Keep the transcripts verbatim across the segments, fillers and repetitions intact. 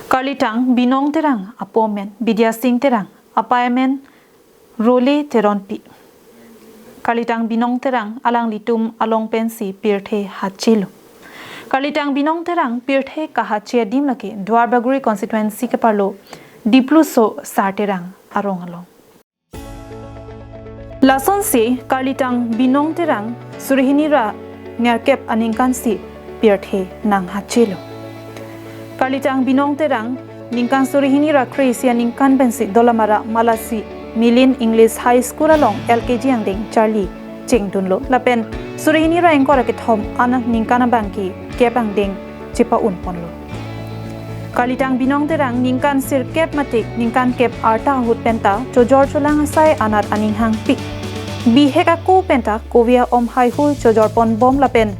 Karlitang Binong Terang apo amen Bidya Sing Terang, apai amen Role Teronpi. Karlitang Binong Terang alanglitum along pensi pirthe hachelo. Karlitang Binong Terang pirthe kahache adim lake Duarbagori constituency keparlo Dipluso Sar Terang arong along. Lasonsi Karlitang Binong Terang suri hini ra nerkep aningkansi pirthe nanghachelo. Karlitang Binong Terang ningkan suri hini ra kre-isi aningkan pensi Dolamara Malasi Milin English High School along L K G angdeng charli chengdunlo. Lapen suri hini ra ingkoi ra kethom aningkan abangke kep angdeng chepa-un ponlo. Karlitang Binong Terang ningkan sirkep mate ningkan kep arta ahut penta chojor cholang asai anat aning hangpik. Bihek ako penta kove a-om haihui chojor ponbom lapen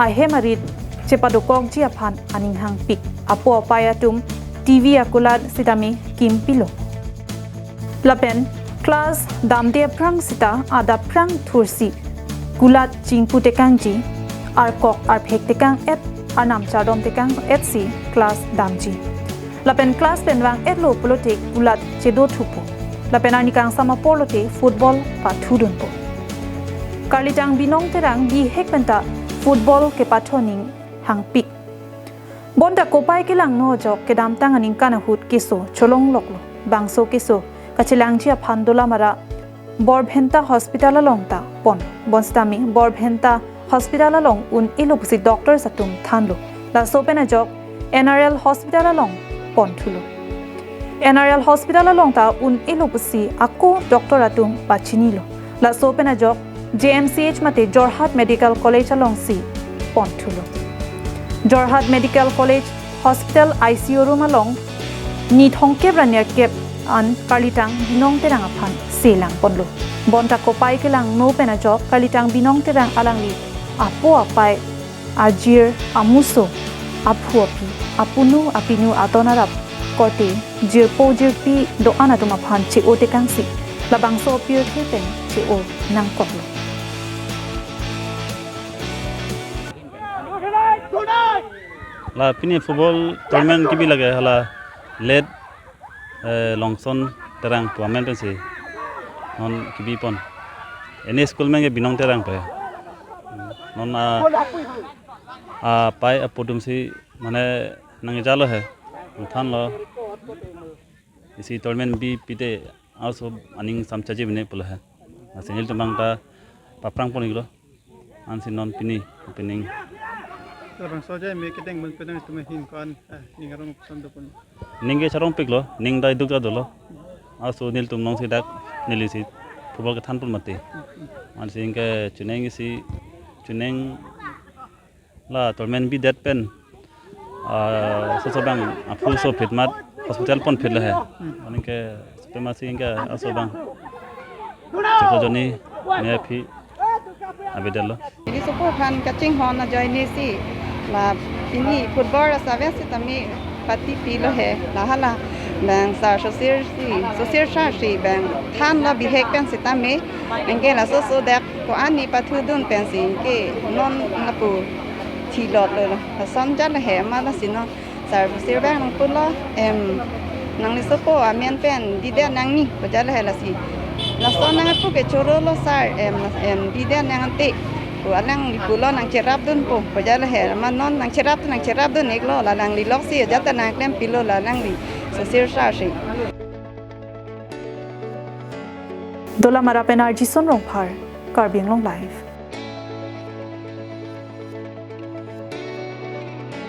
ahem arit chepadokokji aphan aning hangpik. Apo apai atum T V akulat sitame kimpilo. Lapen class damde aphrang sita adap aphrang thursi kulat chingpu tekangji, arkok arphek tekang-et, arnam chardom tekang-etsi class damji. Lapen class pen vang-etlo pulote kulat chedo thupo. Lapen arni kangsam apor lote football pathudunpo. Karlitang Binong Terang bihek penta football kepathu aning hangpik. Bonta kopai kelangno ajok kedamtang aningkan ahut keso cholongloklo. Bangso keso kachelangji aphan Dolamara Borbhenta Hospital along ta pon. Bonsitame Borbhenta Hospital along un-elo pusi doctors atum thanlo. Laso pen ajok N R L Hospital along ponthulo. N R L Hospital along ta un-elo pusi ako doctor atum pachinilo. Laso pen ajok J M C H mate Jorhat Medical College alongsi ponthulo. Jorhat Medical College Hospital I C U room along ni thomkep ra nerkep an Karlitang Binong Terang aphan selang ponlo. Bonta kopai kelangno pen ajok Karlitang Binong Terang alangli apo apai, ajir, amuso, aphu aphi, apunu apinu aton arap korte jirpo jirpi do-an atum aphan che-o tekangsi labangso pirthe pen che-o nangkoklo. La pini football tournament kebi lake hala late, eh, Longson Terang pu amen pensi non kebi pon. Eni school amen ke Binong Terang pu he. Non a, apai apo atumsi mane nangjalo he, nangthanlo. Isi tournament bi pite aso aning samchaji bine pulo he. Lasi nelitum abang ta paphrang pon-iklo. Ansi non pini opening. Labangso ajai me kedeng bang pedang itum ahin ko-an, eh, ning arong koson dopon. Ning ke charongpiklo, ning dai duk dolo. Aso nelitum alongsi dak nelisi football kethan pon mati. Ansi ingke chuneng isi, chuneng la tournament bidet pen, ah, soso abang aphu so phit mat hospital ponphitlo he. Aningke sope masi ingke aso abang chiklo joni ne aphi abedetlo. Nelisopo aphan kachinghon ajoine si la pini football asave sitame pati pilo he, la hala bang sar sosir si, sosir sar si bang thanlo bihek pen sitame, anke laso so dak ko-an ne pathudun pensi ke non lapu thilotlo, lason jalo he. Amat lasi non sar sosir bang nangpulo, em, nanglisopo amen pen didet nangne pu jalo he lasi. Lason nangpu ke chorolo sar, em, em, didet nang ante pu alangli pulo, nangcherapdunpo pu jalo he. Amat non nangcherap, nangcherapdun-iklo, la alangli loksi ajat ta nangklempilo la alangli sosir sar si. Dolamara pen R G Son Rongphar, Karbi Anglong Live.